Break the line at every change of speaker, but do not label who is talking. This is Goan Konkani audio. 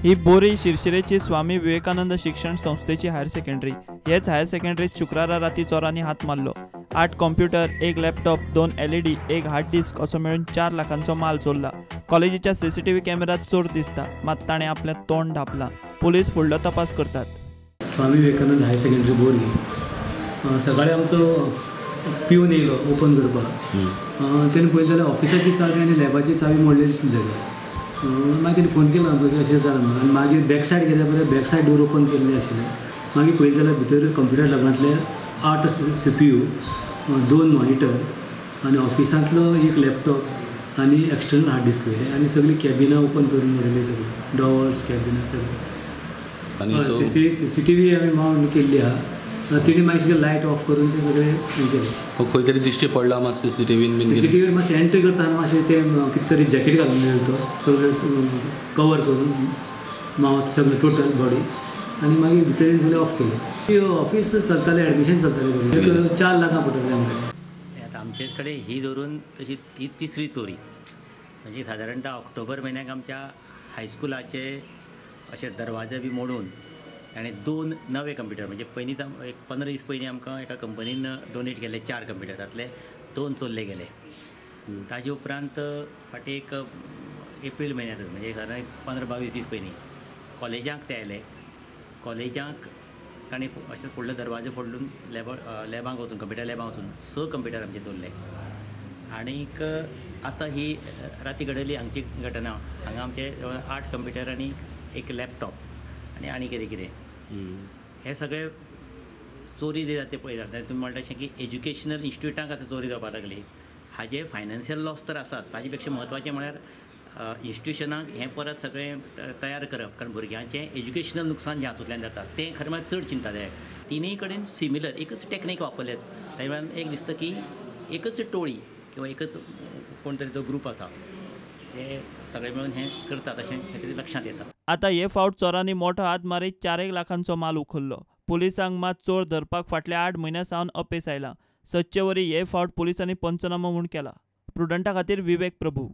ही बोरी शिरशिरेची स्वामी विवेकानंद शिक्षण संस्थेची हायर सेकंडरी. हेच हायर सेकंडरीत शुक्रारा राती चोरांनी हात मारलो. 8 computer, 1 laptop, 2 LED, 1 hard disk असो मेळून 4 लाखांचो माल चोरला. कॉलेजीच्या सीसीटीव्ही कॅमेऱ्यात चोर दिसता, मात ताणें आपलें तोंड धांपलां. पुलीस फुडलो तपास करतात.
स्वामी विवेकानंद हायर सेकंडरी बोरी सकाळी आमचो पिवन येयलो ओपन करपाक. तेणें पळयलें जाल्यार ऑफिसाची चावी आनी लॅबाची चावी मोडलेली दिसली जाल्यार मागीर तेणी फोन केलो आमकां अशें जालें म्हणून. आनी मागीर बॅक सायड गेल्या पळय, बॅक सायड डोर ओपन केल्ले आशिल्ले. मागीर पळयलें जाल्यार भितर कंप्युटर लॅबांतले 8 CPU, 2 monitor आनी ऑफिसांतलो 1 लॅपटॉप आनी एक्सटर्नल हार्ड डिस्क वयले आनी सगळीं कॅबिनां ओपन करून उडयली, सगळीं डॉवर्स कॅबिनां सगळीं. सीसीटीव्ही आमी माउंट केल्ली आहा. तिणी मागीर सगळें लायट ऑफ करून ते सगळें हें केलें.
खंय तरी दिश्टी पडला मात सीसीटीव्हीन बीन?
सीसीटीव्हीर मातशें एंट्री करतना मातशें तें कितें तरी जॅकेट घालून येयलो तो, सगळें कवर करून मावत सगळें टोटल बॉडी, आनी मागीर भितर येवन सगळें ऑफ केलें. ऑफीस चलतालें, एडमिशन चलतालें, एक 4 लाखां पडटलें आमकां.
आतां आमचेच कडेन ही धरून तशी ही तिसरी चोरी. म्हणजे सादारणतः ऑक्टोबर म्हयन्याक आमच्या हायस्कुलाचे अशे दरवाजे बी मोडून ताणें 2 नवे कंप्युटर, म्हणजे पयलींच एक 15 दीस पयलीं आमकां एका कंपनीन डोनेट केल्ले 4 कंप्युटर, तातले 2 चोरले गेले. ताजे उपरांत फाटीं एक एप्रील म्हयन्यांतच, म्हणजे सादारण 15-22 दीस पयलीं कॉलेजांक ते आयले. कॉलेजांक ताणें अशें फुडले दरवाजे फोडून लॅबांक वचून, कंप्युटर लॅबांक वचून 6 कंप्युटर आमचे चोरले. आनीक आतां ही राती घडयली हांगची घटना. हांगा आमचे 8 कंप्युटर आनी 1 लॅपटॉप आनी आनी कितें कितें हे सगळे चोरी जी जाता पळय जाता. तुमी म्हणटा अशें की एज्युकेशनल इन्स्टिट्यूटांक आतां चोरी जावपाक लागली. हाजे फायनान्शियल लॉस तर आसात, ताजे पेक्षा म्हत्वाचें म्हळ्यार इन्स्टिट्युशनाक हें परत सगळें तयार करप, कारण भुरग्यांचें एज्युकेशनल नुकसान जें हातूंतल्यान जाता तें खरें म्हळ्यार चड चिंतादायक. तिनूय कडेन सिमिलर एकच टॅक्नीक वापरले. ताजे वेळान एक दिसता की एकच टोळी किंवा एकच कोण तरी जो ग्रूप आसा ते सगळे मेळून हें करतात अशें तरी लक्षांत येता.
आतां हे फावट चोरांनी मोठो हात मारीत 4 लाखांचो माल उखल्लो. पुलिसांक मात चोर धरपाक फाटल्या 8 म्हयन्यां सावन अपेस आयलां. सदचे वरी हे फावट पुलिसांनी पंचनामो म्हूण केला. प्रुडंटा खातीर विवेक प्रभू.